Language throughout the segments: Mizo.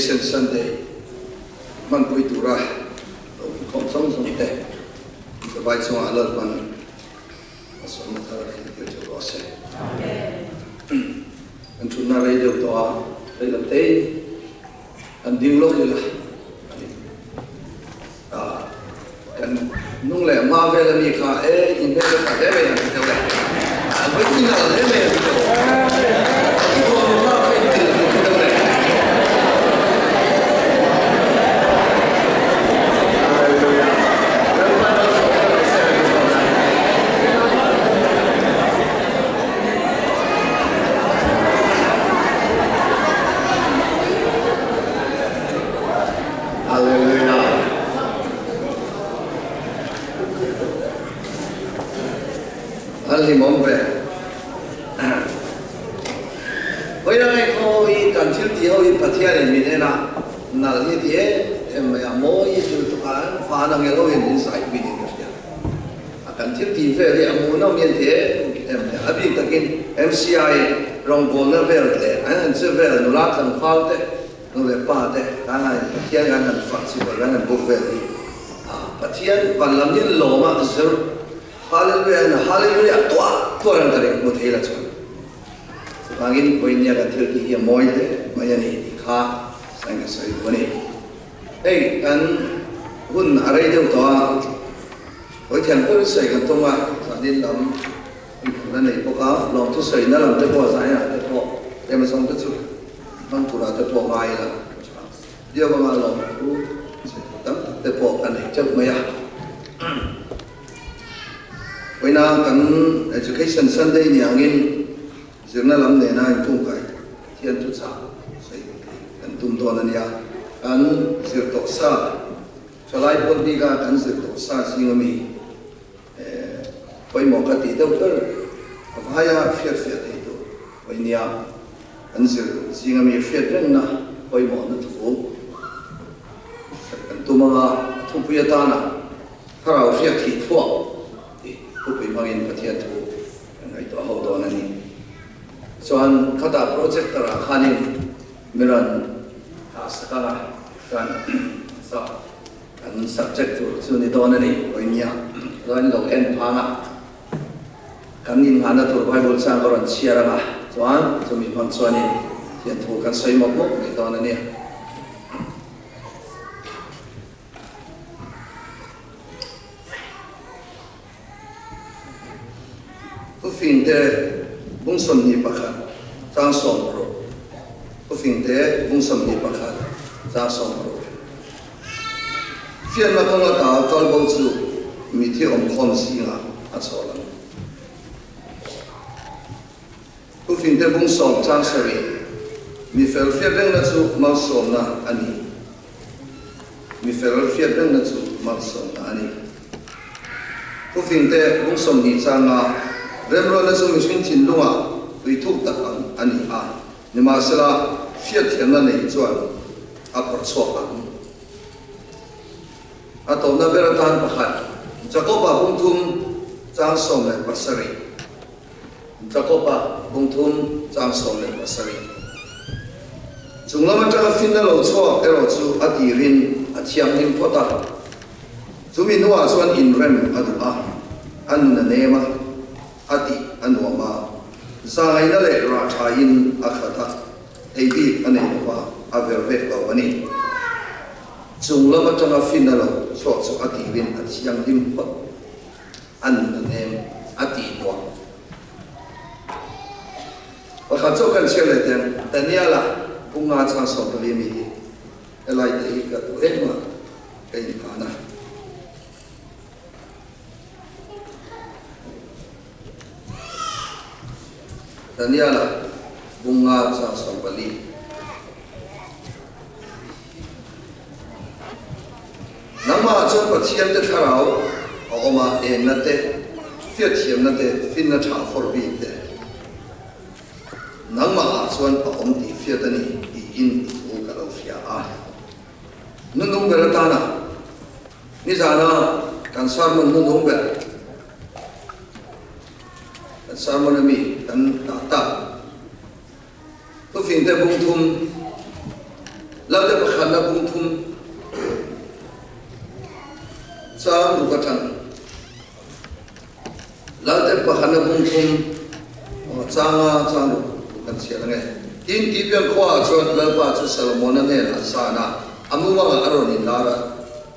Education Sunday hmanpui tura lo inkhawm zawng zawng te zavai chungah Lalpan a sawmna thar a thlen tir theuh rawh se. Kan thutna rei deuh tawh a, rei lo te kan ding lawk ila a ni. Kan hnung leh hma vel a mi kha e in hmel ka tha hle mai an ti deuh e. An vawi tui nal hle mai an ti deuh. I thuamhnaw hma kha in til an ti deuh e. Hallelujah. Lalpa malsawmna lo ser an dawn a. Hallelujah. An hlimawm ve. Vawiin a ngaihkhaw hi kan thil tih ho hi Pathianin min en a, nalh hi ti em em mai a, mawi hi ti lutuk a, an van ang elo in min saipui niin ka hria. A kan thil tih vel hi a hmuhnawm hi an ti em em mai a, a bik takin MCI rawngbawlna vel leh an han che vel nula tlangval te, Nu leh pa te kan han Pathian kan han fak chi ber kan han buk vel hi a Pathian van lam in lawm a zir Hallelujah na Hallelujah tuah tuah reng ka ring hmu thei la chuan chuvangin Koinia kan thil tih hi a mawi hle mai a ni tih kha sain ka sawi duh a ni. Hei kan hun a rei deuh tawh a Hawithian pawhin sawi kan tum a zanin lam inkhawmna nei bawk a lawmthu sawina lam te pawh zainah te pawh tlem zawng te chu Hmang turah te pawh ngai ila ka tha viau anga lawmthu chhe tam tak te pawh ka nei teuh mai a. Vawiina kan Education Sunday ni angin zirna lam nena inkungkai Pathian thuchah sawi kan tum dawn a nia. Kan zir tawh sa, thalai pawn bika kan zir tawh sa zing ami pawimawh ka tih deuh ber a vaia hriatfiah thei tur vawinia An zir zinga mi hriat rengna pawimawhna thu kan tum anga a thupui atana thlarau hriat thih thluak tih thupui hmangin Pathian thu kan ngaihtuah ho dawn a ni. Chuan khatah projector ah khanin mi rawn dah sak anga chuan kan subject tur chu ni dawn a ni. Vawinia chuan lo en phang a. Kan innghahna tur Bible chuan ka rawn chhiar ang a, chuan chumi hmang chuanin thian thu kan sawi mawp mawp mai dawn a nia. Thufingte bung 21 chang 60 Thufingte bung 21 chang 60 Fianna kawng ata kal bo chu mithi awmkhawm zingah a chawl ang. Thufingte bung sawm chang sarih, Mi fel hriat rengna chu malsawmna a ni. Mi fel hriat rengna chu malsawmna a ni. Thufingte bung 20 changa remrualna chu mihring thinlungah tui thuk tak ang a ni a. Nimahsela, hriatthiamna nei chuan a phawrh chhuak ang. A tawpna ber atan pakhat, Jakoba bung thum chang 17. Jakoba bung thum chang 17. Chung lam atanga finna lo chhuak erawh chu a tirin a thianghlim phawt a. Chumi hnuah chuan inrem a duh a, a nun a nem a. A tih a nuam a, zaina leh rah thain a khat a, thei bik a nei lo va, a ver vek lo a ni. Chung lam atanga fin a lo chhuak chu a tirin a thianghlim phawt, a nun a nem, a tih nuam. Pakhat chauh kan chhiar leh teng, Daniela bunga chang 14 mi hi helai te hi ka duh em a, ka inphan a. Daniela bunga chang 14. Nangmah chuan Pathian te thlarau a awm a, enna te, hriatthiamna te, finna tha fawr bik te nangmah ah chuan a awm tih hriat a ni tiin i thu ka lo hria a. Nunung ber atana Nizana kan sermon hnuhnung ber, kan sermon ami kan dah tak. Thufingte bung thum, Lalte pakhatna bung thum chang ruk atang Lalte pakhatna bung thum changa chang ruk kan chhiat ange. Tin, Gibeon khuaah chuan Lalpa chu Solomona hnenah a san a, a mumangah a rawn inlar a.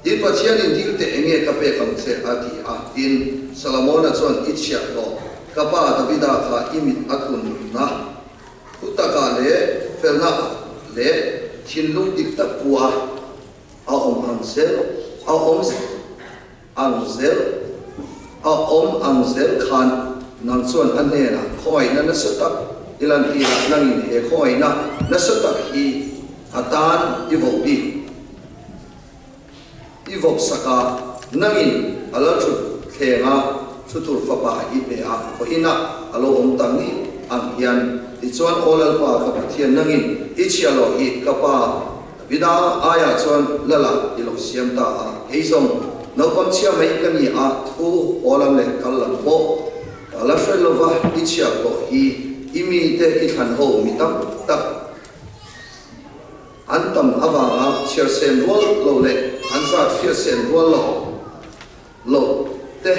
Tin, Pathianin dil teh enge ka pek ang che a ti a. Tin, Solomona chuan i chhiah tawh, ka pa Davida kha i mit a tlun na. Thu takah leh felna leh thinlung dik tak pu a a awm ang zel a awm ang zel a awm ang zel khan nang chuan a hnenah khawngaihna nasa tak i lan tirah nangin he khawngaihna nasa tak hi a tan i voh bik I vawksak a, nangin a la thut thleng a, thu tur fapa i pe a, khaw inah a lo awm ta ngei ang hian. Tichuan, Aw Lalpa, ka Pathian, nangin i chhia lo hi ka pa Davida aiah chuan Lala i lo siam ta a, kei zawng naupang chhia mai ka ni a, thu haw lam leh kal lam pawh ka la hre lova, i chhia pawh hi i mite i thlan ho mi tam tak An tam avanga chhiar sen rual lo leh an zat hriat sen rual lo lo te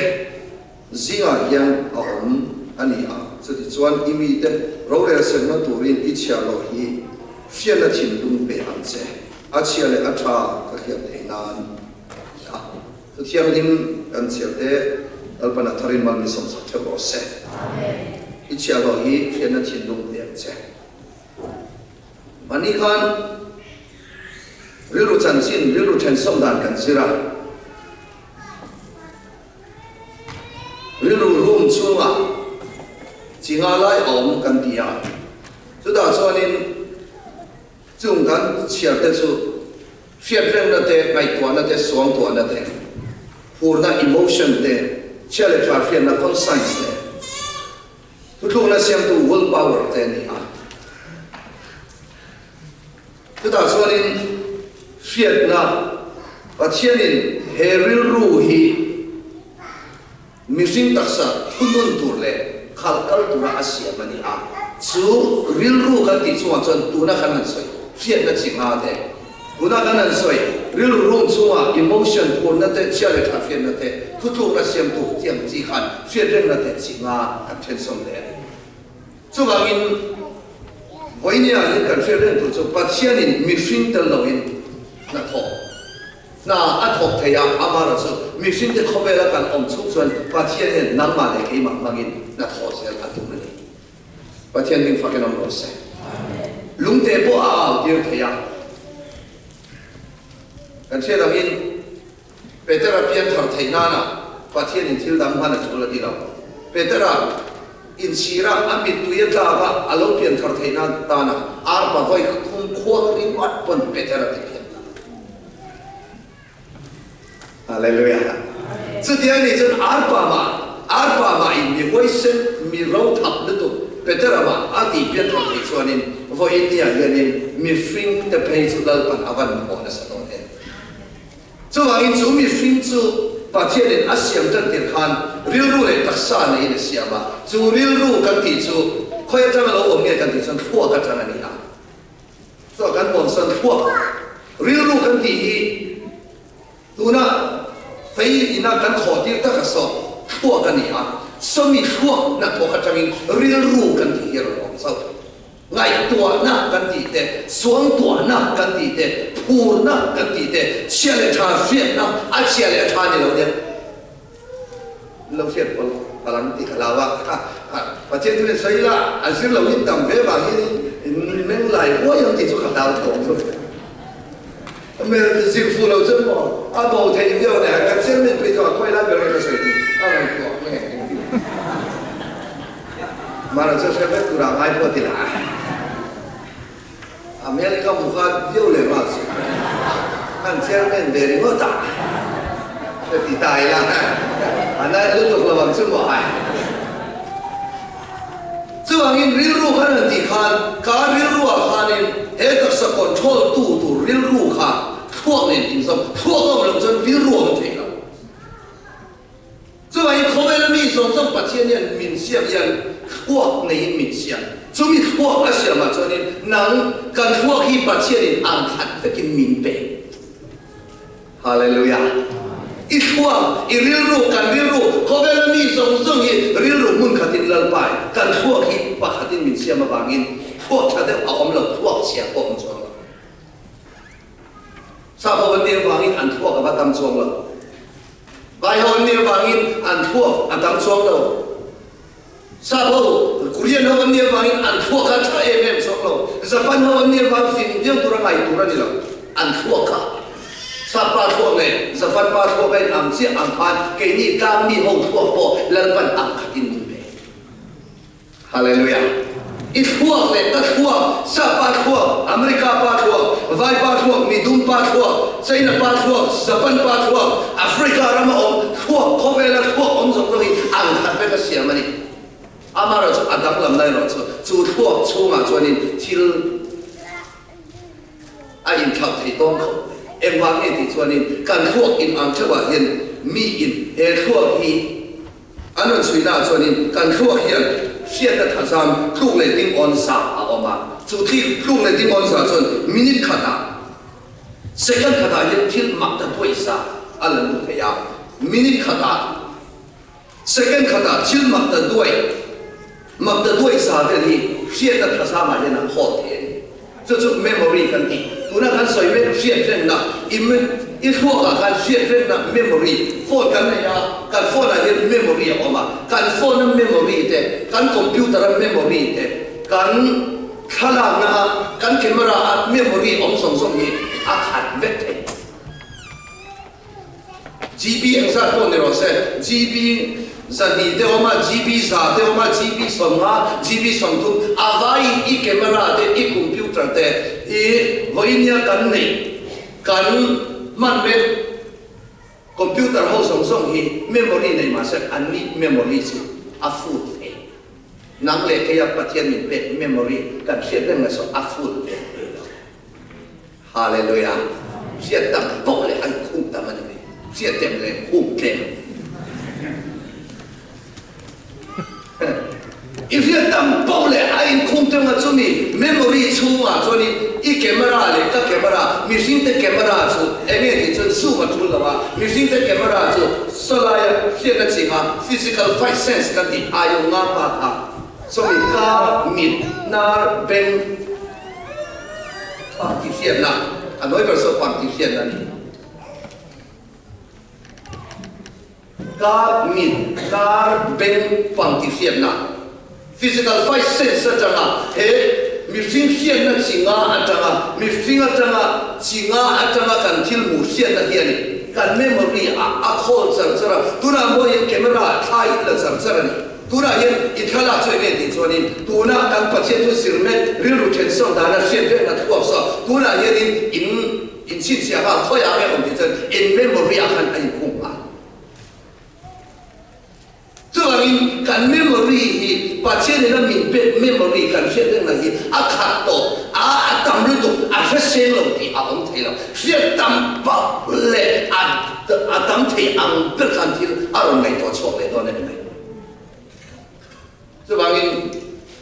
zingah hian a awm a ni a. Chutichuan i mite rorel senna turin i chhiar loh hi hriatna thinlung pe ang che. A chhia leh a tha ka hriat theih nan a ti a. Thu thianghlim kan chhiar te Lalpan a tharin mal min sawmsak theuh rawh se. I chhiar loh hi hriatna thinlung pe ang che. Mahni khan rilru chanchin, rilru thensawm dan kan zir a. Rilru room chhungah chi nga lai a awm kan ti a. Chutah chuanin chung kan chhiar te chu hriatrengna te, ngaihtuahna te, suangtuahna te, phurna, emotion, te, chhia leh tha hriatna, conscience, te, Thuthlukna siamtu will power te a ni a. Chutah chuanin hriatna Pathianin he rilru hi mihring taksa thunun tur leh khalh kal tura a siam a ni a. Chu rilru kan tih chungah chuan tuna kan han sawi hriatna chi nga te, Tuna kan han sawi, rilru rum chunga emotion phurna te, chhia leh tha hriatna te, thutlukna siamtu tiang chi khan hriat rengna te chi nga kan thensawm leh a ni. Chuvangin, vawinia hian kan hriat reng tur chu Pathianin mihring tel loin hna thawk, hna a thawk thei a, amaherawh chu mihringte khawvela kan awm chhung chuan Pathian hian nangmah leh keimah hmangin hna thawh zel a tum a ni. Pathian hming fakin awm rawh se. Lungte pawh a au tir thei a. Kan hriat angin Petera pian thar theih nana Pathianin thil dang hman a tul a ti lo. Petera inchhira a mittui a tlak a, a lo pian thar theih nan tana arpa vawi thum khuang ringawt pawn Petera ti pian ta. Hallelujah. Chutia nih chuan arpa mah, arpa mah in mi huaisen, mi ro thap lutuk Petera mah a tih pian thawk theih chuanin vawiin ni ah hianin mihring te phei chu Lalpan a van mamawh nasa dawn em. Chuvangin chu mihring chu Pathianin a siam tan tir khan rilru leh taksa neiin a siam a, chu rilru kan tih chu khawi atanga lo awm nge kan tih chuan thluak atang a ni a. Chuan kan hawnsan thluak rilru kan tih hi tuna fei ina kan khawh tir taka saw thluak a ni a, sawmi thluak hnathawk atangin rilru kan tih hi a rawn awm chauh. Ngaihtuahna kan tih te, suangtuahna kan tih te, phurna kan tih te, chhia leh tha hriatna, a chhia leh a tha ni lo nia. Lo hriat pawlh palh ang tih ka hlau a, Pathian chu in sawi ila a zir lo in tam ve vang hian in meng lai huai ang tih chu ka hlau tho ang chu. Hmel zir fuh lo chuan maw a bo theih viau nen kan chairman pui chu a khawi lai ber nge ka sawi tih a ngaihtuah nge engtin. Mahna chu hre vek turah ngai pawh ti lah. A hmel hi ka hmu kha viau leh nghal si. Kan chairman ve ringawt a, ka ti ta ila, a nai lutuk lo ang chu maw ai. Chuvangin rilru khan an tih khan, ka rilruah khanin he taksa control tu tur rilru kha thluak nen inzawm, thluak a awm loh chuan rilru a awm thei lo. Chuvangin khawvela mi zawng zawng Pathian hian min siam hian thluak neiin min siam. Chumi thluak a siamah chuanin nang kan thluak hi Pathianin ang khat vekin min pe. Hallelujah! I thluak, i rilru, kan rilru, khawvela mi zawng zawng hi rilru hmun khatin Lalpai kan thluak hi pakhatin min siam avangin thluak tha deuh a awm lo, thluak chhia pawh a awm chuang lo. Sap ho an nih avangin an thluak a va tam chuang lo. Vai ho an nih avangin an thluak a tam chuang lo. Sap ho, Korean ho an nih avangin an thluak kha tha em em chuang lo. Japan ho an nih avang fing viau tura ngai tur a ni lo. An thluak kha Sap pa thluak leh Japan pa thluak a inang chiah ang khan keini tlangmi ho thluak pawh Lalpan ang khatin min pe. Hallelujah! I thluak leh ka thluak, Sap pa thluak, America pa thluak, Vai pa thluak, Midum pa thluak, China pa thluak, Japan pa thluak, Africa rama awm thluak, khawvela thluak awm zawng zawng hi ang khat vek a siam a ni. Amaherawhchu a danglamna erawh chu, chu thluak chhungah chuanin thil a inthlauh thei dawn khawp mai. Engvang nge tih chuanin kan thluak inang theuhah hian miin he thluak hi An rawn chhui naah chuanin kan thluak hian hriatna thazam tluk leh ding awn za a awm a, chu thil tluk leh ding awn za chuan minute khatah, second khatah hian thil mak ta duai za a la lut thei a, minute khatah, second khatah thil mak ta duai, mak ta duai za vel hi hriatna thazamah hian a khawl thei a ni. Chu chu memory kan ti. Tuna kan sawi mek hriatrenna, i i thluakah khan hriatrenna memory, phone kan nei a, kan phone ah hian memory a awm a, kan phone a memory te, kan computer a memory te, kan thlalakna a, kan camera a memory awm zawng zawng hi a khat vek thei. GB engzat pawh ni rawh se, GB 200 te awm a, GB 100 te awm a, GB 50, GB 30, a vaiin i camera te, i computer te, i vawinia kan neih, kan hman mek computer ho zawng zawng hi memory nei mah se an ni memory chu a full thei. Nang leh keia Pathian min pek memory kan hriat reng na saw a full ve thei lo. Hallelujah! Hriat tam poh leh an khum tam a ni mai. Hriat tlem leh khum tlem. I hriat tam poh leh a inkhum tlem a chumi memory chhungah chuanin i camera leh ka camera, mihringte camera chu eng nge tih chuan zoom a tul lo a, mihringte camera chu sawlaia hriatna chinga physical fight sense kan tih aiawh nga pa kha sawmi ka mit, hnar, beng, Party hriatna, a nawi ber saw party hriatna a ni. Kar, mit, kar, beng, party hriatna, physical fight sense atanga he mihring hriatna chi nga atanga mihring atanga chi nga atanga kan thil hmuh hriatna hi a ni. Kan memory ah a khawl char char a, tunah maw hian camera thla in la char char a ni. Tunah hian i thlalak chu enge tih chuanin tuna kan Pathian chu zir mek rilru then sawn dana hriat reng a thuak saw tunah hianin in in chhinchhiah nghal khawiah nge awm tih chuan in memory ah khan a inkhung nghal. Chuvangin kan memory hi Pathian ina min pek memory kan hriat reng na hi a khat tawh a a tam lutuk a hre seng lo tih a awm thei lo. Hriat tam pauh leh a a tam thei ang ber khan thil a rawn ngaihtuah chhuak leh dawn a ni mai. Chuvangin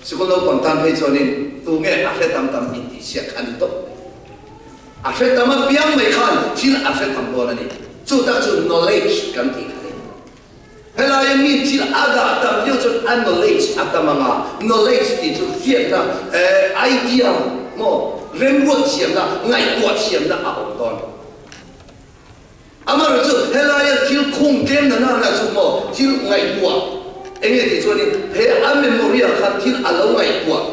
sikul naupang tan phei chuanin tu nge a hre tam tam intih siak kha a ni tawp mai. A hre tam apiang mai khan thil a hre tam dawn a ni. Chu tak chu knowledge kan tih kha a ni. Helaia mi thil a dah tam viau chuan a knowledge a tam ang a, knowledge tih chu hriatna, idea maw, remruat thiamna, ngaihtuah thiamna a awm dawn. Amaherawhchu chu helaia thil khung tlem na nana chu maw thil ngaihtuah eng nge tih chuanin he a memory ah khan thil a lo ngaihtuah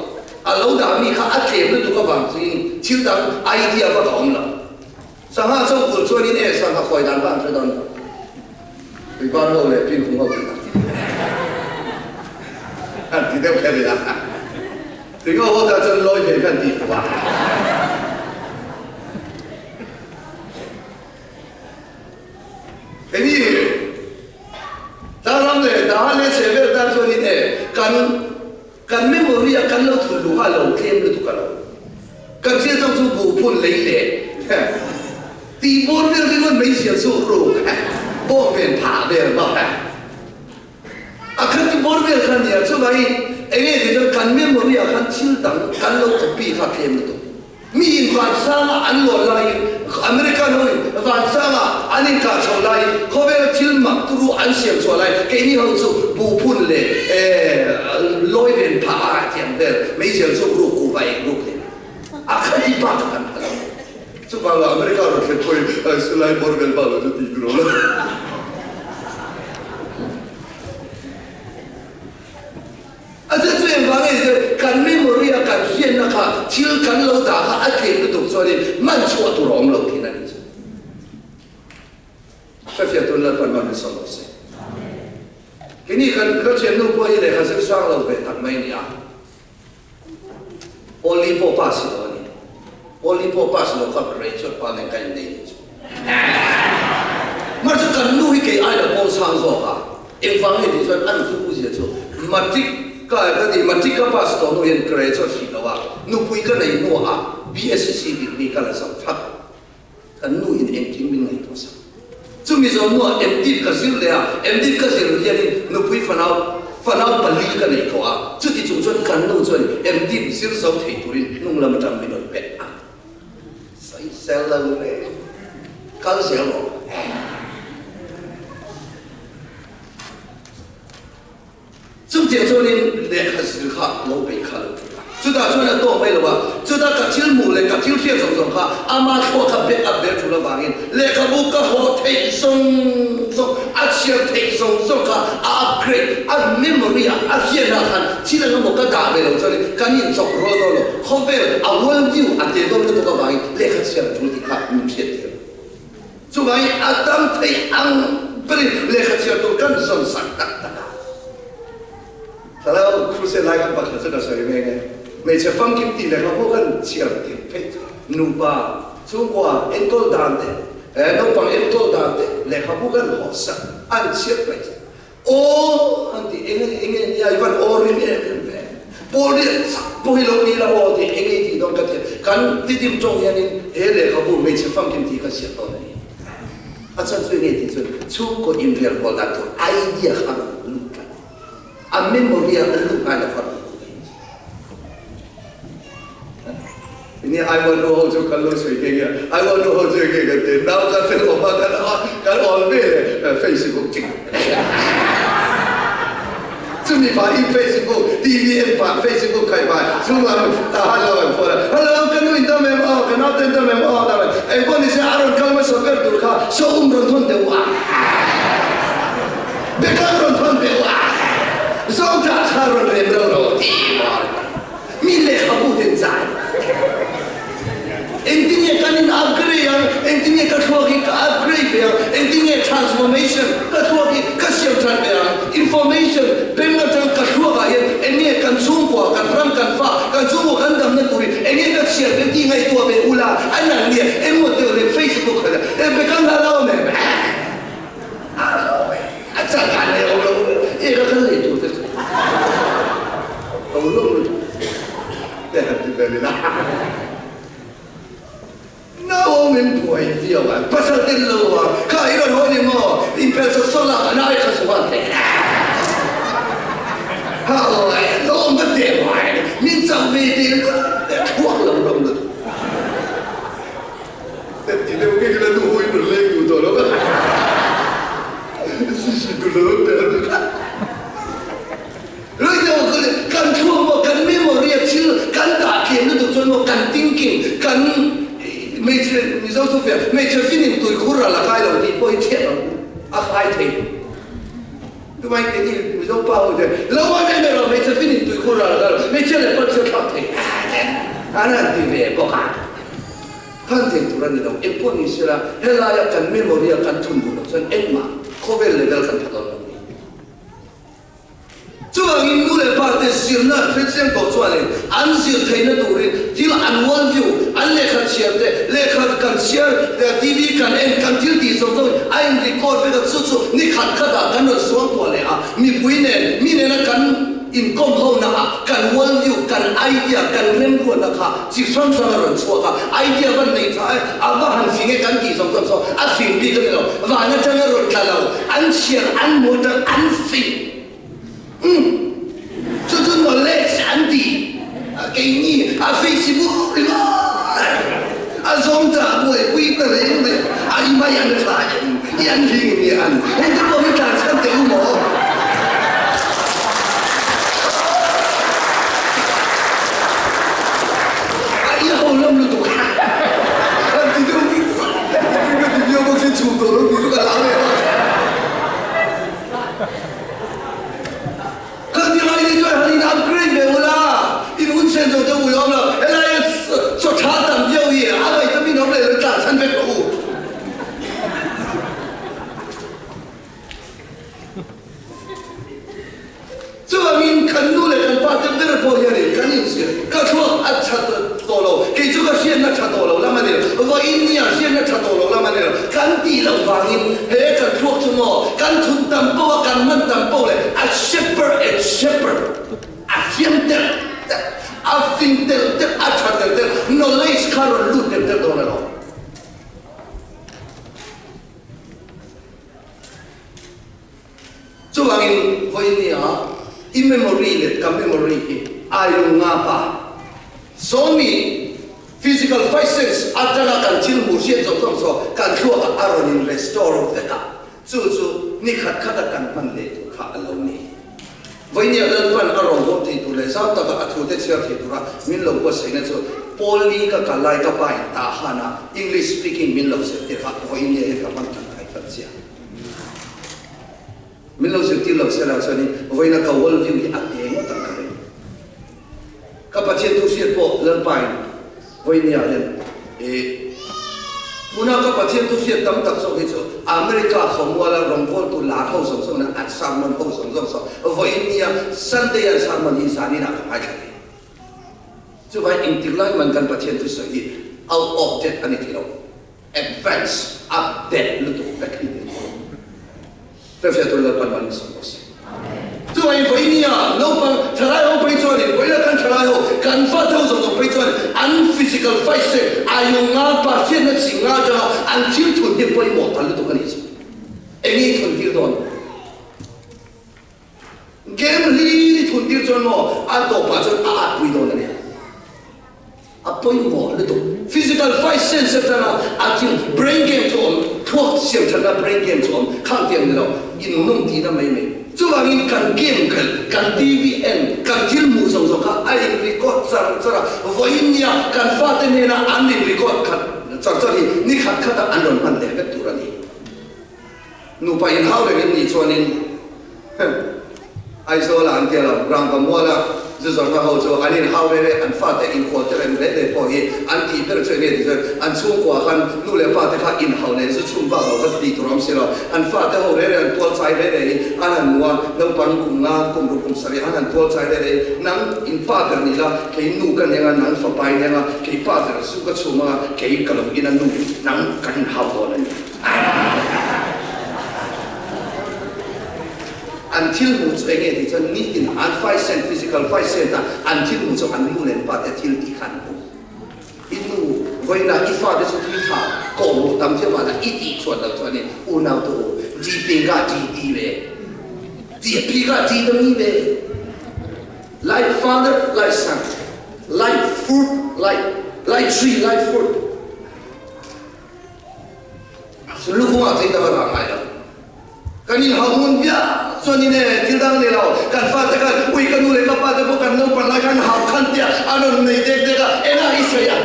a lo dah mi kha a tlem lutuk avang chuin thil dang idea vak a awm lo. Sangha chauh tur chuanin e sangha khawi dan kha an hre dawn lo. Tuibar ho leh pinkhung ho tih dan an ti deuh kher ila tuingo ho tan chuan lawi ve khan tih fuh a. Hemi tlang ram leh Dahan leh chheh vel tan chuanin e kan kan memory a kan lo thun luh kha a lo tlem lutuk a lo. Kan thil zawng chu buh phun lei leh tih bawr vel ringawt mai siam suh ruk bawk ven phah vel bawk. A khat i bawr vel kha nia chuvangin. Enge tih chuan kan memory ah khan thil dang kan lo copy kha a tlem lutuk. Mi in vansanga an lawn laiin, American ho in vansanga an inkah chhoh laiin, khawvela thil mak turu an siam chhuah laiin keini ho chu buhphun leh lawi ven phah a tiang vel meizial chu ruk kuh va eng ruk leh a khati bak a kan pha lo. Chuvangah America rawn thlen pawhin silai bawr vel bak lo chu tih tur a awm lo. A zet chu engvang nge zet kan memory a kan hriatna kha thil kan lo dah kha a tlem lutuk chuanin man chhuah tur a awm lo thin a ni chu. Hrefiah tun Lalpan man min sawn lo se. Keini kan ka thiannu pawh hi lehkha zir sang lo ve tak mai a ni a. Pawlli pawh pass lo a ni. Pawlli pawh pass lo kha graduate pa nen ka innei ni chu. Mahse kan nu hi kei ai la pawl sang zawk a, engvang nge tih chuan a nu chu zia chu matric ka ka ti matric ka pass tawh hnu hian graduate hrih lo a, nupui ka nei hnuah a BSc degree ka la zo thak. Kan nu in engkim min ngaihtuah sak. Chumi zawng hnuah MDiv ka zir leh a, MDiv ka zir hianin nupui fanau fanau pali ka nei tawh a, chuti chung chuan kan nu chuan MDiv zir zo thei turin hnung lam atang min rawn pet a. Sawisel lo reng, kal zel rawh. Chutiang chuanin lehkha zir kha lo beih kha lo ṭul a. Chutah chuan a tawk mai lo a, chutah ka thil hmuh leh ka thil hriat zawng zawng kha ama thluak kha back up ve ṭul avangin lehkhabu ka haw theih zawng zawng, a chhiar theih zawng zawng kha a upgrade, a memory ah a hriatna ah khan thil eng emaw ka dah ve lo chuanin kan inchawk rual dawn lo. Khawvel a world view a te dawn lutuk avangin lehkha chhiar a ṭul tih kha min hriattir. Chuvangin a tam theih ang berin lehkha chhiar tur kan zawn sak tak tak a. Thlarau Crusade lai kan pakhat chu ka sawi mek e. Hmeichhe famkim tih lehkha pawh kan chhiar tir phei chu nupa chhungkua enkawl dan te, naupang enkawl dan te lehkhabu kan hawh sak an chhiar phei chu Aw an ti eng eng nge nia i van aw rim em em ve. Pawl riat chak pawh hi lo ni la aw ti eng nge i tih dawn ka ti a. Kan tidim tawng hianin he lehkhabu hmeichhe famkim tih kha ziak dawn a ni. A chhan chu eng nge tih chuan chhungkaw inrial kual dan tur idea kha a rawn lut tlat. A memory a lut ngai lo kha a rawn lut a ni. Nia I want to ho chu kan lo sawi nghe nghe a, I want to ho chu enge kan ti, nau kan fel awm a, kan kan awl ve le Facebook chik chumi pah in Facebook TV en pah Facebook khai pah chungah ta han lo an phone a, hello ka nu in dam em aw, ka naute in dam em aw dam em, engpawh nise a rawn kal hmasa ber tur kha saw um rawn thawn deuh a, bekang rawn thawn deuh a, zawngtah kha rawn rem reuh reuh ti maw. Mi lehkhabu ten zai. Engtin nge kan in upgrade ang, engtin nge ka thluak hi ka upgrade ve ang, engtin nge transformation ka thluak hi ka siam that ve ang, information beng atang ka thluak ah hian eng nge kan chhungkua, kan ram, kan fa, kan chhungkua kan damna tur hi eng nge ka chhiar ve tih ngaihtuah ve ula, an an nia engmaw deuh leh Facebook kha e be kan la lo em a lo e a changkan leh awm lo e ka kal leh tur te chu. Ko lawm lutuk te han ti vel ila. Naom in buai viau a, pasal tel lo a, kha i rawn haw ni maw, in pel sawt sawt la, a nai kha sual te. Ha aw, lawm ka teh mai, min chauh ve te a thluak lo rawm lutuk. Te ti deuh nge ka la nu hawi rawn leng duh tawh lo va. Si si duh lo te. Kan thluak maw, kan memory a thil kan dah thiam lutuk chuan maw kan thinking, kan hmeichhe Mizo chu fiah, hmeichhe finin tuikhur ral a kai lo tih pawh hi chhiat ang u, a khai thei. Tumah keini Mizo pa ho hian lo a em em lo, hmeichhe finin tuikhur ral a kai lo, hmeichhia leh pawn chhiat thlak thei an han ti ve bawk a. Khan thei tur a ni lo, engpawh ni sela helaia kan memory a kan thun duh loh chuan engmah khawvel level kan tha dawn lo ni. Chuvangin nu leh pa te zirna an hrechiang tawh chuanin an zir theihna turin thil an world view, an lehkha chhiar te, lehkha kan chhiar, TV kan en, kan thil tih zawng zawngin a in record vek a, chu chu ni khat khatah kan rawn suang kuah leh a, mipui nen, mi nena kan inkawm ho naah kan world view, kan idea, kan remruatna kha chi hrang hrang a rawn chhuak a, idea van nei tha e, a va han fing e kan tih zawng zawng saw a fing bik a ni lo, van atanga rawn tla lo, an chhiar, an hmuh atang an fing. Umm. Chu chu knowledge an ti. A keini a Facebook ringawt a zawng chah buaipui ta reng mai a i mai an tha em i an hling in i an hei te pawh hi tlan chhan teh u maw. A i ho lam lutuk an ti deuh ka ti viau bawk sin chhum tawh lo tih chu ka hlau leh bawk. Ka ti ngai ni chuan han in upgrade ve ula, in hun chen zawh te ui awm lo, helai a chaw tha tam viau hi a vitamin awm leh lo tlan chhan vek rawh u. Chuvangin kan nu leh kan pa te ber pawh hianin kan inzir ka thluak a tha tawh lo, kei chu ka hriatna tha tawh lo lam a ni lo, vawiin nia hriatna tha tawh lo lam a ni lo, kan tih loh vangin he kan thluak chu maw kan thun tam poh a, kan man tam poh leh a shepherd and shepherd a hriam telh telh, a fing telh telh, a tha telh telh, knowledge kha rawn lut telh telh dawn alawm. Chuvangin vawinia i memory leh ka memory hi ai lung nga pa. Sawmi physical five sense atanga kan thil hmuh hriat zawng zawng chu kan thluakah a rawn in restore vek a, chu chu ni khat khata kan hman leh tur kha a lo ni. Vawinia Lalpan a rawn bawm thei tur leh zau taka a thute chhiar thei tura min lo buatsaihna chu Paul Lee ka kal lai ka pa in tah hana English speaking min lo zirtir kha vawinia hi ka hman tangkai tlat chiah. Min lo zirtir lo sela chuanin vawiina ka world view hi a te ngawt ang ka ring. Ka Pathian thu hriat pawh Lalpain vawinia hian i tuna ka Pathian thu hriat tam tak zawk hi chu America khawmuala rawngbawltu lar ho zawng zawng nen an sermon ho zawng zawng saw vawinia Sunday an sermon hi zaninah ka ngaithla thei. Chuvai engtik lai man kan Pathian thu sawi hi out of date a ni thei lo. Advance update lutuk vek hi ni. Hriatfiah tur Lalpan mal in sawm rawh se. Chuai vawi nia naupang thalai ho phei chuanin vawi la kan thalai ho kan fa te ho zawng zawng phei chuan an physical fight se ayu nga pa hriatna chi nga atanga an thil thun hi pawimawh ta lutuk a nih chu. Eng i thun tir dawn? Game hlir i thun tir chuan maw a tawpah chuan a at pui dawn a nia. A pawimawh lutuk. Physical fight sense atanga a thil brain game chu awm, thluak siam thatna brain game chu awm, khang tiang ni lo, innawm tihna mai mai. Chuvangin kan game khelh, kan TV en, kan thil hmuh zawng zawng kha a in record char char a, vawiin nia kan fate hnena an in record khat char char hi ni khat khatah an rawn hman leh vek tur a ni. Nupa inhau reng in nih chuanin Aizawla an tia lo, Rangvamuala zu zawrhna ho chu an inhau reng reng, an fate inkhual te reng reng reng pawh hi an tih ber chu enge tih chuan an chhungkua khan nu leh pa te kha inhau leh zu chhung bak lo kha tih tur a awm si lo. An fate ho reng reng an tual chai reng reng hi an han hmu a, naupang kum nga, kum ruk kum sarih an han tual chai reng reng hi nang in pa ber ni la, kei nu ka ni anga, nang fapa i ni anga, kei pa ber zu ka chhum anga, kei ka lo in a nu, nang kan inhau dawn a ni. An thil hmuh chu enge tih chuan nitin an five cent physical five cent a an thil hmuh chu an nu leh an pa te thil tih kha an hmu. I nu vawiinah i fate chu thil tha kawh hmuh tam thiam ah lah i tih chhuat loh chuan in unau te u GP ka GT ve GP ka G ta mi ve like father like son like fruit like like tree like fruit. Lukhumah thei tak a rah ngai lo. Kan inhauh ngun viau chuan in e, thil dang a ni lo. Kan fate khan ui ka nu leh ka pa te pawh kan naupan lai khan hauh khan tia an rawn nei dek dek a, engah i sawi a,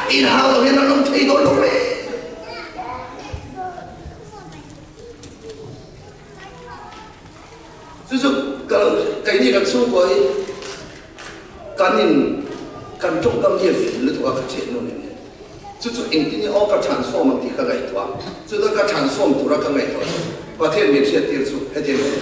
inhau lo hian an awm thei dawn lo reng. Chu chu ka lo keini kan chhungkua hi kan in kan tawngkam hi a vin lutuk a ka thian nu nen hian chu chu engtin nge aw ka transform ang tih ka ngaihtuah a chuta ka transform tura ka ngaihtuah chu Pathian min hriat tir chu hetiang hi a ni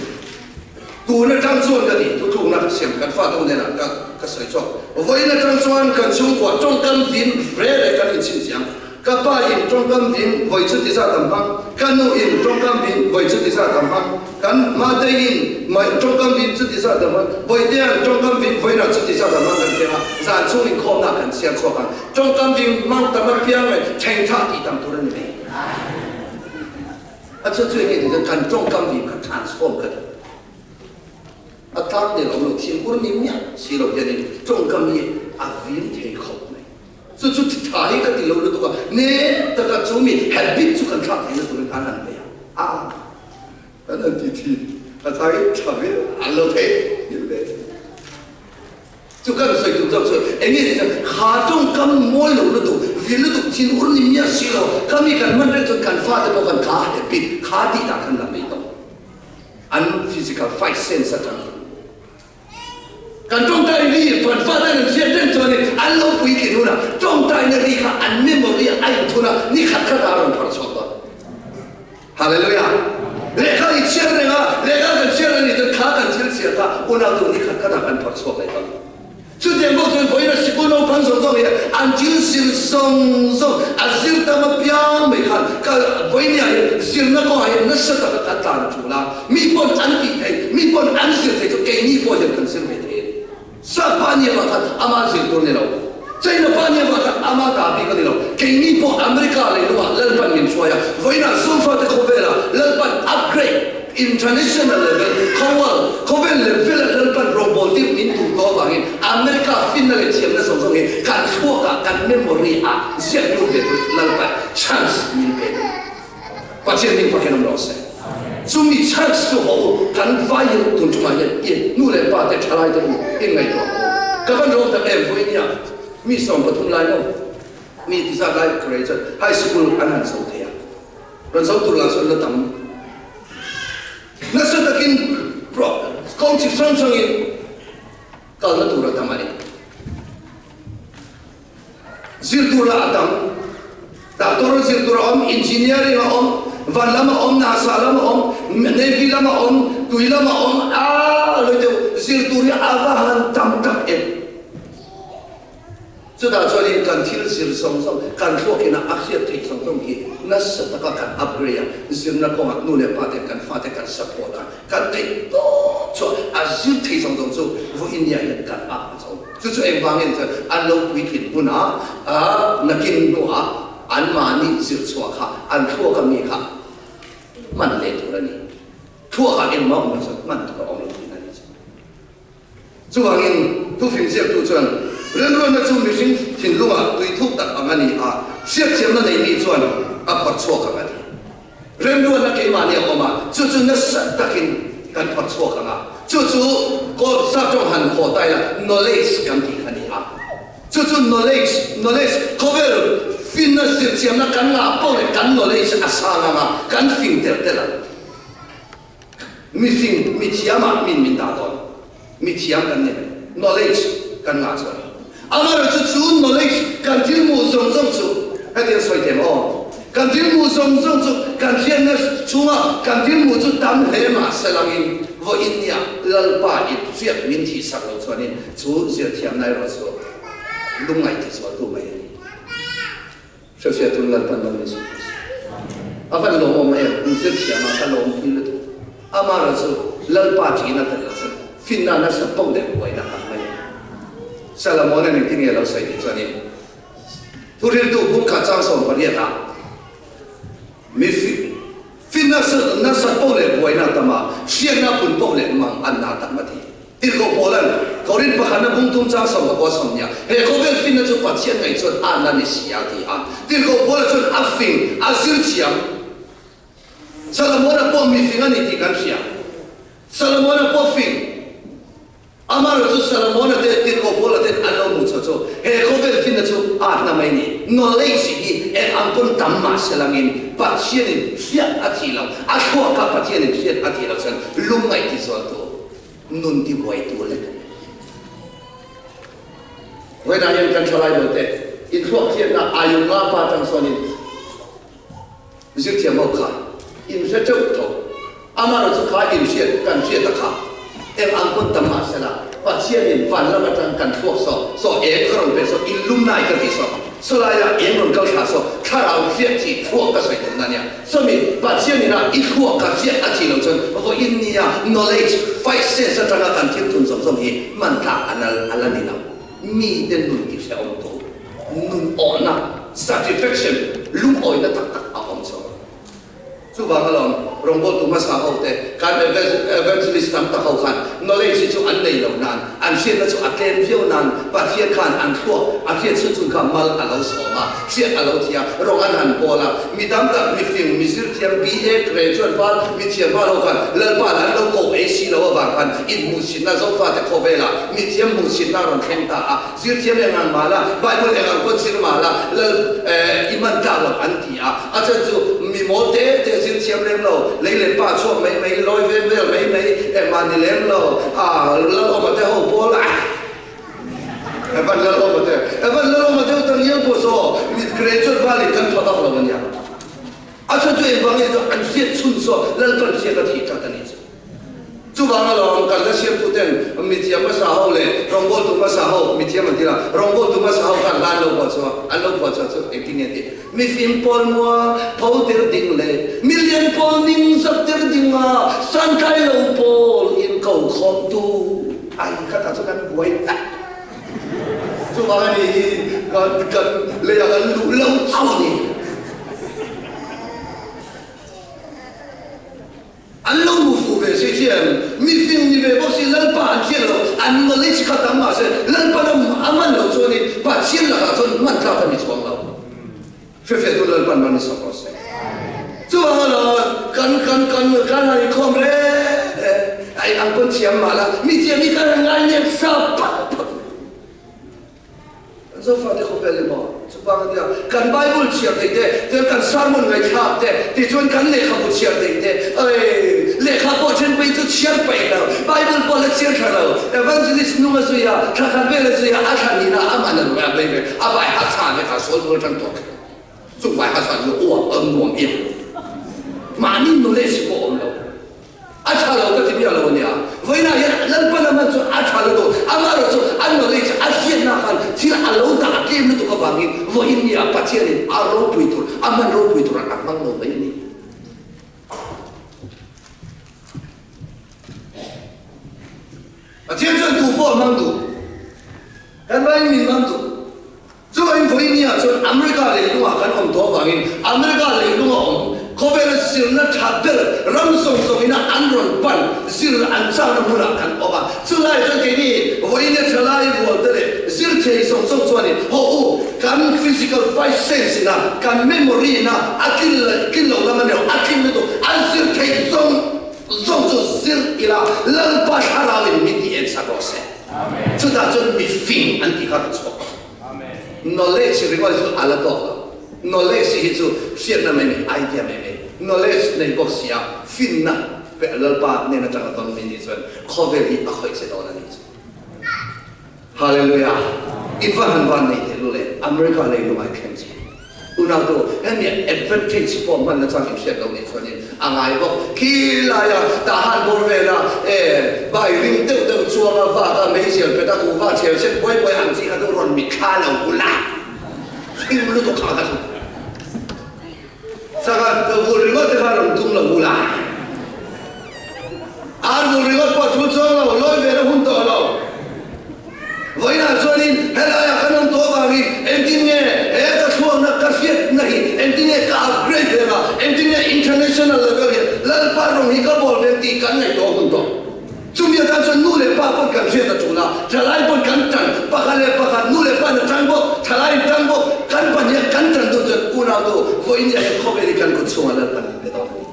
tun atang chuan ka tih thutlukna ka siam kan fate ho hnenah ka ka sawi chhuak vawiin atang chuan kan chhungkua tawngkam vin re re kan inchhinchhiah ang. Ka pa in tawngkam vin vawi chu ti zat ang hmang, ka nu in tawngkam vin vawi chu ti zat ang hmang, kan mate in mai tawngkam vin chu ti zat ang hmang, Bawitea'n tawngkam vin vawiinah chu ti zat ang hmang kan thleng a, zan chhung inkhawmna kan siam chhuak ang. Tawngkam vin hmang tam apiang leh thengthah tih tam tur a ni mai. A chu chu enge tih chuan kan tawngkam vin kha transform ka duh. A tlang nel awm lo thin ur ni miah si lo hianin tawngkam hi a vin thei khawp mai. Chu chu thi tha hi ka ti lo lutuk a, ne taka chu mi habit chu kan thlak theihna turin an han bei a, a kan han ti thin, a changin tha ve an lo thei hil ve thin. Chu kan sawi tum zawk chu eng nge ni chuan kha tawngkam mawi lo lutuk, vil lutuk, thin ur ni miah si lo, kha mi kan hman reng chuan kan fate pawh kan kha habit kha tih dah khan la mai tawh. An physical fight sense atang in kan tawngtai ri kan fate an hriat reng chuanin an lo puitlin hunah tawngtaina ri kha an memory ah a inthun a, ni khat khat ah a rawn phar chhuak dawn. Hallelujah! Lehkha i chhiar reng a, lehkha kan chhiar reng nih chuan kha kan thil chhiar kha unautu ni khat khat ah kan phar chhuak leh dawn. Chutiang bawk chuan vawiin a sikul naupang zawng zawng hi an thil zir zawng zawng a zir tam apiang mai khan ka vawinia hi zirna kawngah hian nasa taka kan tlan a tul a, mi pawn an tih theih, mi pawn an zir theih chu keini pawh hian kan zir ve thei a ni. Sap pa nia vang khan ama zir tur a ni lo, China pa nia vang khan ama ta bik a ni lo, keini pawh America leilungah Lalpan min hruai a, vawiinah Zofate khawvelah Lalpan upgrade, International level, khawal, khawvel level a Lalpan rawngbawl tir min duh tawh avangin America finna leh thiamna zawng zawng hi kan thluakah, kan memory ah ziak lut ve tur Lalpan chance min pe ni. Pathian hming fak hian awm rawh se. Chumi chance chu haw u, kan vaiin tun tumah hian i nu leh pa te, thalai te u in ngaihtuah haw u. Ka van rawng tak em, vawinia mi 13 lai maw mi tizat lai graduate high school an han zo thei a. Rawn zo tur lah chuan la tam nasa takin kawng chi hrang hrangin kalna tur a tam a ni. Zir tur lah a tam. Doctor zir tur a awm, engineering a awm, van lam a awm, NASA lam a awm, navy lam a awm, tui lam a awm, aa loi deuh zir tur hi a va han tam tak em. Chutah chuanin kan thil zir zawng zawng, kan thluakin a hriat theih zawng zawng hi nasa taka kan upgrade a, zirna kawngah nu leh pa ten kan fate kan support a, kan theih tawp chu a zir thei zawng zawng chu vawiin nia hian kan up a chho. Chu chu engvangin chuan an lo puitlin hunah nakin hnuah anmahni zir chhuah kha an thluak ami kha hman leh tur a ni. Thluakah engmah awm lo chuan hman tur a awm lo tihna a ni chu. Chuvangin, thufing ziaktu chuan, Remruatna chu mihring thinlungah tui thuk tak ang a ni a, hriatthiamna nei mi chuan a phawrh chhuak ang a ti. Remruatna keimahni a awm a, chu chu nasa takin kan phawrh chhuak ang a, chu chu Kawl Saptawng han haw ta ila knowledge kan tih kha a ni a. Chu chu knowledge, knowledge, khawvel finna zirchiamna kan ngah poh leh kan knowledge a sang ang a, kan fing telh telh ang. Mifing, mithiamah min min dah dawn. Mithiam kan ni mai. Knowledge kan ngah chuan. Amaherawhchu chu knowledge kan thil hmuh zawng zawng chu hetiang sawi thei maw? Kan thil hmuh zawng zawng chu kan hriatna chhunga kan thil hmuh chu tam hle mah se langin vawiin nia Lalpa in hriat min thihsak loh chuanin chu zirthiamna erawh chu lungngaih tichualtu mai a ni. Hriatfiah tun Lalpan lo min suk rawh se. A van lawmawm em, in zir thiam a ka lawm pui lutuk. Amah chu Lalpa ṭihna tel lo chuan finna nasa poh leh buaina ang mai a ni. Salomon-a engtin nge a lo sawi tih chuanin Thuriltu bung khat chang 18 ah mi finna nasa poh leh buaina a tam a, hriatna pun poh leh mang anna a tam a ti. Tirhkoh Paula'n Korin pakhatna bung tum chang 19 sawmnia, He khawvel finna chu Pathian ngaih chuan a na ni si a ti a. Tirhkoh Paula chuan a fing, a zir thiam. Solomona pawh mi fing a ni tih kan hria. Solomona pawh fing. Amaherawhchu chu Solomona te, Tirhkoh Paula ten an lo hmuh chhuah chu he khawvel finna chu atna mai ni. Knowledge hi eng ang pawn tam mah se langin Pathianin hriat a thih lo, a thluak kha Pathianin hriat a thih lo chuan lungngaih tizualtu nun tibuaitu lek a ni. Vawiinah hian kan thalai lo te inthluak hriatna Ayunga pa tang sawnin Zirthiam ho kha in hre teuh tho. Amaherawhchu kha in hriat kan hriat a kha eng ang pawn tam mah sela Pathianin van lam atang kan thluak saw saw eng ka rawn pe saw in lum nai ka ti saw saw laia eng rawn kal thla saw thlarau hriat thih thluak ka sawi tumna nia sawmi Pathianin a i thluak ka hriat a thih loh chuan vawiin nia knowledge fight sense atanga kan thil thun zawng zawng hi hman tlak a la ni lo mite nun ti hrehawm tu Nun awhna, satisfaction, lungawina tak tak a awm chho. Chuvang alawm. Rawngbawltu hmasa ho te, kan evangelist tam tak ho khan knowledge hi chu an nei lo nan, an hriatna chu a tlem viau nan Pathian khan an thluak a hriat chhun chhun kha mal a lo sawm a, hriat a lo thi a, rawng an han bawl a. Mi tam tak, mi fing, mi zirthiam, BA graduate val, mi thiam val ho khan Lalpa'n an lo koh ei si lo avang khan inhmuhchhinna Zofate khawvelah mi thiam hmuhchhinna a rawn thleng ta a. Zirthiam eng ang mah la, Bible eng ang pawn zir mah la, Lal i man tlak loh an ti a. A chan chu mi mawl te te zirthiam lem lo, lei leh pa chhuak mai mai, lawi vel vel mai mai, engmah ni lem lo, a Lalawma te ho pawl a, Evan Lalawma te, Evan Lalawma te ho tak ngial pawh saw mi graduate valin kan tha vak lo a nia. A chan chu engvangin chu an hriat chhun saw Lalpan hriat a thih tlat a nih chu. Chuvang alawm kan la siamtu ten mithiam hmasa ho leh rawngbawltu hmasa ho, mithiam an ti la, rawngbawltu hmasa ho khan hlan lo phuah chhuah, an lo phuah chhuah chu engtin nge tih? Mifim pawl mua tho tir ding leh milian pawl ning zak tir ding a santlai lo pawl in ko khawm tu ai kha ta chu kan buai vek. Chuvang a ni hi kan kan lei ah kan luh lo chauh a ni. An lo mu fuh ve si chian, mifing ni ve bawk si Lalpa an hriat lo, an knowledge kha tam mahse Lalpa lam a man lo chuanin Pathian lakah chuan hman tlak a ni chuang lo. Hrefiahtu Lalpan man i sak rawh se. Chuvang alawm kan kan kan kan han inkhawm reng reng a eng ang pawn thiam mah la mi thiam hi kan han ngai nep sa phak phak mai. Kan Zofate khawvel hi maw? Chuvang a nia, kan Bible chhiar thei te, chuan kan sermon ngaihthlak te, tichuan kan lehkhabu chhiar thei te, aii, lehkha pawh then phei chu chhiar paih lo, Bible pawh la chhiar tha lo, Evangelist nung a zui a, thla khat vel a zui a, a thla nihna amah na ruai a bei ve, a vai ha chhan vek a, sawl mual tan tawh kher. Chung vai ha chhan chu aw a nuam em lo. Mahni knowledge pawh awm lo. A tha lo ka ti miah lo a nia. Vawiinah hian Lalpa lam han chuan a tha lutuk, amaherawh chu a knowledge, a hriatna khan thil a lo dah a tlem lutuk avangin vawiin nia Pathianin a ropui tur, a hman ropui turah a hmang lo mai a ni. Pathian chuan tu pawh a hmang duh, kan vaiin min hmang duh. Chuan vawinia chuan America leilungah kan awm tawh avangin America leilunga awm khawvela zirna tha ber ram zawng zawngina an rawn pan zir an chakna hmunah kan awm a. Chulai chuan keini vawinia thalai rualte leh zir thei zawng zawng chuanin haw u kan physical fight sense ina kan memory ina a tlin leh tlin lo lam a ni lo, a tlin lutuk an zir theih zawng zawng chu zir ila Lalpa thlarauin min ti ensak rawh se. Chutah chuan mi fing an tih kha ka chhuak a. Knowledge ringawt hi chu a la tawk lo. Knowledge hi chu hriatna mai mai, idea mai mai. Knowledge nei bawk si a, finna pe Lalpa hnen atanga tawn mi nih chuan khawvel hi a khawih che dawn a nih chu. Hallelujah! In va han van nei teh lul e, America lei lungai thleng che. Unautu, hemi advantage pawh hman nachang in hriat lo nih chuanin a ngai bawk. Khi laia tah han bawr vel a, e, bai ring deuh deuh chuanga vak a, meizial pet a, kuhva chhel set buai buai ang chi kha chu rawn mitthla lo bula thil lutuk kha kha chu sangha vul ringawt te kha rawn tum lo bula ar vul ringawt pawh thul chuang lo, lawi ve na hun tawh lo. Vawiinah chuanin helaiah kan awm tawh avangin engtin nge he ka thluakna ka hriatna hi engtin nge ka upgrade ve anga, engtin nge international level hian Lalpa rawng hi ka bawl ve tih kan ngaihtuah hun tawh. Chumi atan chuan nu leh pa pawn kan hriat a tul a, thalai pawn kan tan, pakhat leh pakhat nu leh pa in a tan bawk, thalai in tan bawk, kan pahniha kan tan duh chuan unautu vawiin hian khawvel hi kan kut chhungah Lalpan min pe dawn a ni.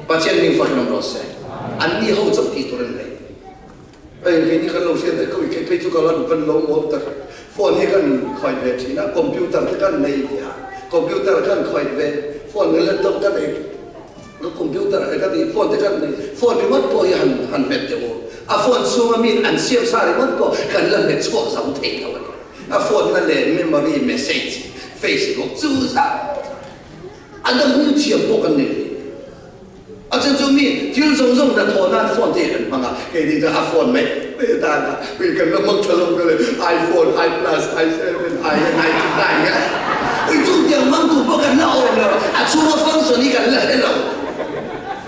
Pathian hming fakin awm rawh se. Anni ho chauh tih tur an nei. Hei keini kan lo hriat daih ko i kei phei chu ka lan van lo mawl tak. Phone hi kan khawih ve thin a, computer te kan nei ve a, computer kan khawih ve, phone leh laptop ka nei, ka computer e ka ti, phone te kan nei, phone ringawt pawh hi han han hmet teh u. A phone chhunga mi an siam sa ringawt pawh kan la hmet chhuak zo thei lo a ni. A phone na leh memory, message, facebook chu zau a dang hung thiam pawh kan nei hle. A chu chu mi thil zawng zawng hnathawh nan phone te an hmang a, keini chuan a phone mai mai atan a ui kan la hmang tha lo ka le iPhone, i plus, i seven, i 99 nge ui chung tiang hmang tur pawh kan la awm lo, a chhunga function hi kan la hre lo.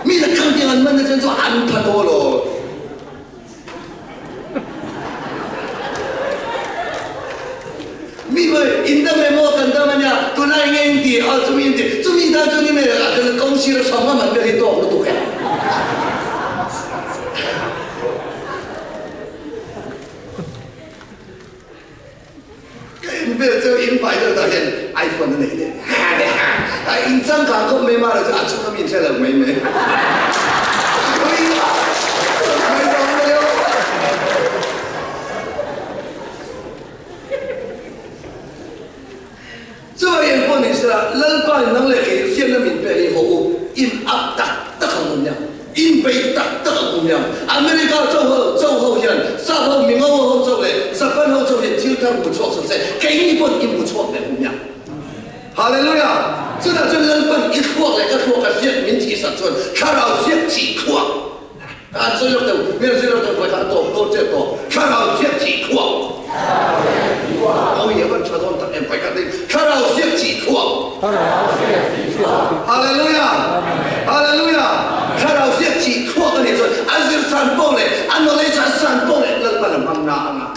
Mi la khang tiang an hman na chuan chu an pha dawn aw. Mi mai in dam emaw kan dam ania tunlai nge in ti a chumi in ti chumi tan chuan in a kan kawng sir a chhawng ngam an ber hi tawk lutuk. Inbeih tak tak ang awm hian America cho ho cho ho hian Sap ho Mingo ho cho leh Japan ho cho hian thil thar hmu chhuak sawn se keini pawn i hmu chhuak ve awm hian. Hallelujah! Chutah chuan Lalpan i thluak leh ka thluak a hriat min thihsak chuan thlarau hriat thih thluak An sawi lawk deuh, mi an sawi lawk deuh vawikhat a tawp dawn chiah tawh. Thlarau hriat thih thluak. Awi a van tha dawn tak em vawikhat in thlarau hriat thih thluak. Hallelujah! Hallelujah! Thlarau hriat thih thluak a nih chuan a zir san pawh leh a knowledge a san pawh leh Lalpan a hmang na ang a.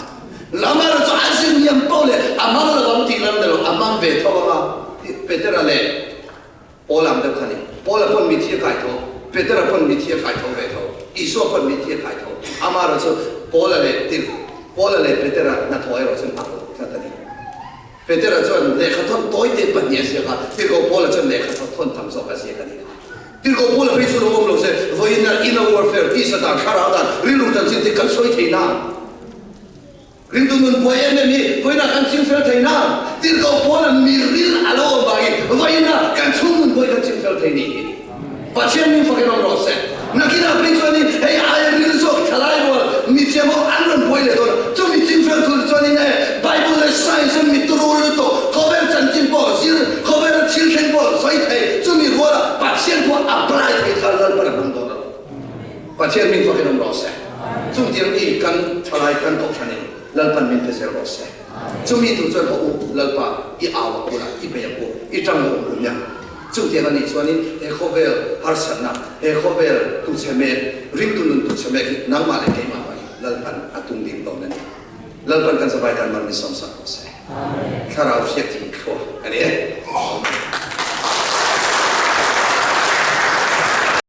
Lamara chu a zir hniam pawh leh a hmang lo ang tih lam ni lo, a hmang ve tho ang a. Petera leh Paul ang deuh kha ni. Paula pawn mithi a kai tho, Petera pawn mithi a kai tho ve tho, Isua pawn mithi a kai tho. Amaherawh chu Paula leh Tirh, Paula leh Petera hnathawh erawh chuan a hlawh tlat a ni. Petera chuan lehkha thawn tawi te pahnih a ziak a, Tirhkoh Paula chuan lehkha thawn tam zawk a ziak a ni kha. Tirhkoh Paula phei chu lo awm lo se, vawiin inner warfare, tisa dan, thlarau dan, rilru chanchin te kan sawi thei na. Ringtu nun buai em em hi vawiinah kan ching fel thei na, tirhkoh Paula miril a lo awm vangin vawiinah kan chhung nun buai kan ching fel thei nih hi. Pathian min fakin awm rawh se. Nakinah phei chuanin hei aia ril zawk thalai rual mithiam ho an rawn buai leh dawn a, chumi ching fel tur chuanin e Bible leh science in mi turu lutuk khawvel chanchin pawh zir, khawvela thil thleng pawh sawi thei, chumi ruala Pathian pawh apply thei kha Lalpan a hmang dawn a lo. Pathian min fakin awm rawh se. Chungtiang mi kan thalai kan kohhranin Lalpan min pe zel rawh se. Chumi tur chuan haw u, Lalpa, i au a kula, i bei a ku, i tang lo awm nia. Chungtiang a nih chuanin he khawvel harsatna, he khawvel tuchhe mek, ringtu nun tuchhe mek hi nangmah leh keimah pawh hi Lalpan a tum ding dawn a ni. Lalpan kan zavai tan man min sawmsak rawh se. Thlarau hriat thing thluak a ni e. Amen.